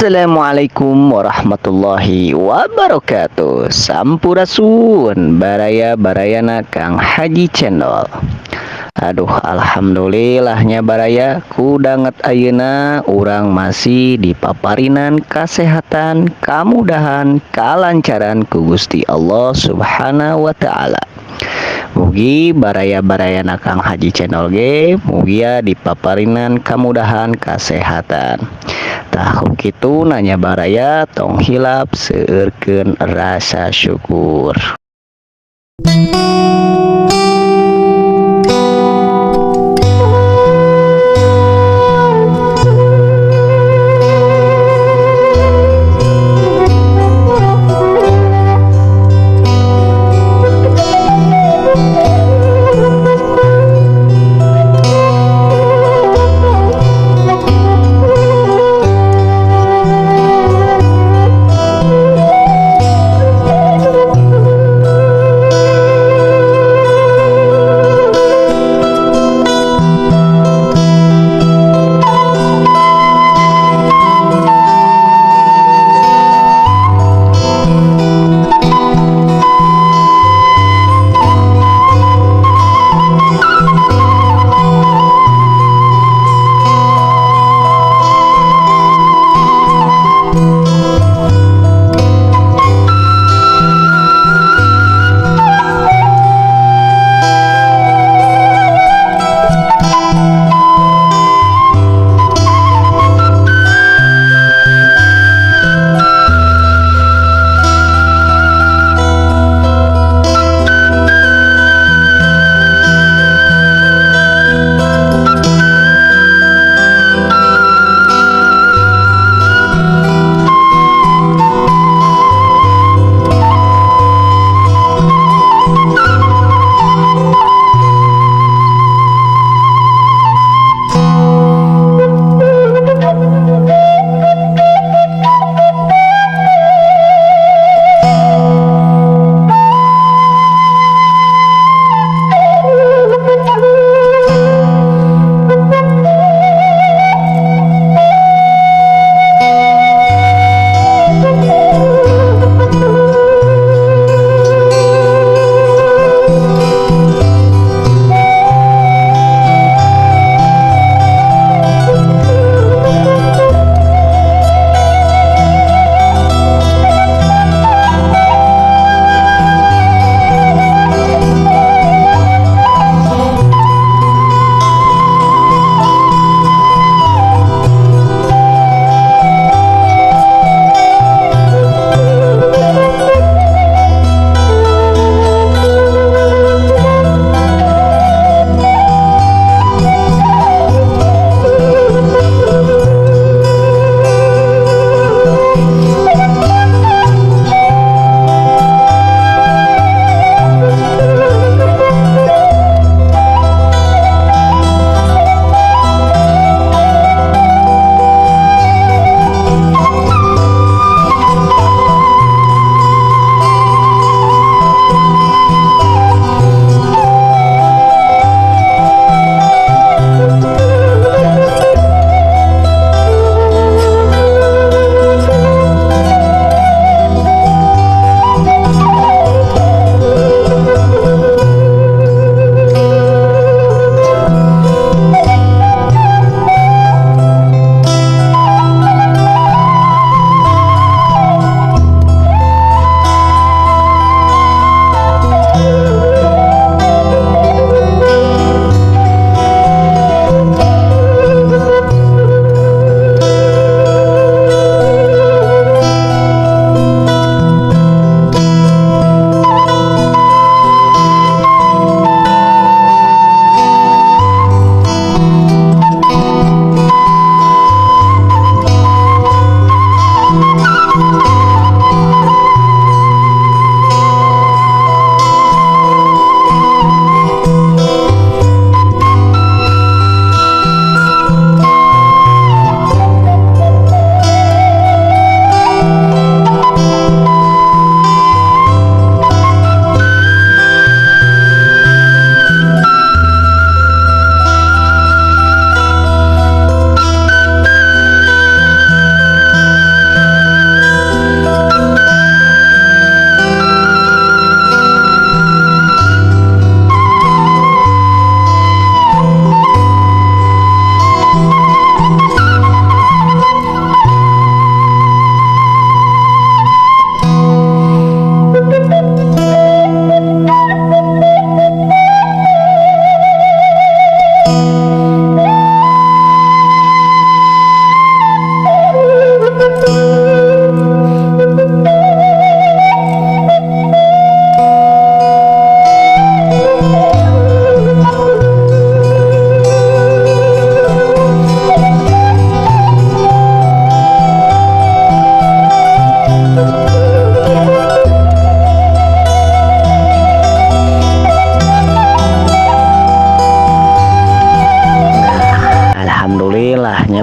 Assalamualaikum warahmatullahi wabarakatuh. Sampurasun baraya-barayana Kang Haji Channel. Aduh, alhamdulillahnya baraya, ku danget ayeuna urang masih dipaparinan kasehatan, kamudahan, kalancaran ku Gusti Allah Subhanahu wa taala. Mugi baraya-barayana Kang Haji Channel ge mugia dipaparinan kamudahan kasehatan. Tah, kitu nanya baraya, tong hilap seueurkeun rasa syukur.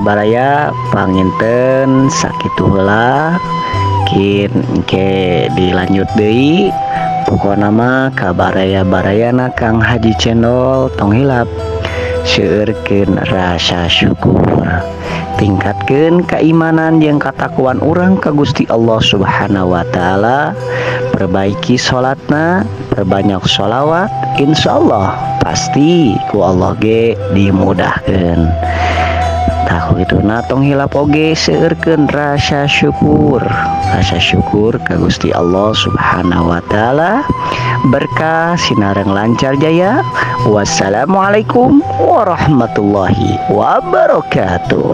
Baraya-baraya, panginten sakitu heula, kin engke dilanjut deui. Pokona mah ka baraya-barayana Kang Haji Cendol, tong hilap seueurkeun rasa syukur, tingkatkeun keimanan jeung katakwaan urang ka Gusti Allah Subhanahu wa Ta'ala, perbaiki salatna, perbanyak sholawat, insyaallah pasti ku Allah ge dimudahkeun. Tah, itu na, tong hilap oge seueurkeun rasa syukur, rasa syukur ka Gusti Allah Subhanahu wa Ta'ala. Berkah sinareng lancar jaya. Wassalamualaikum warahmatullahi wabarakatuh.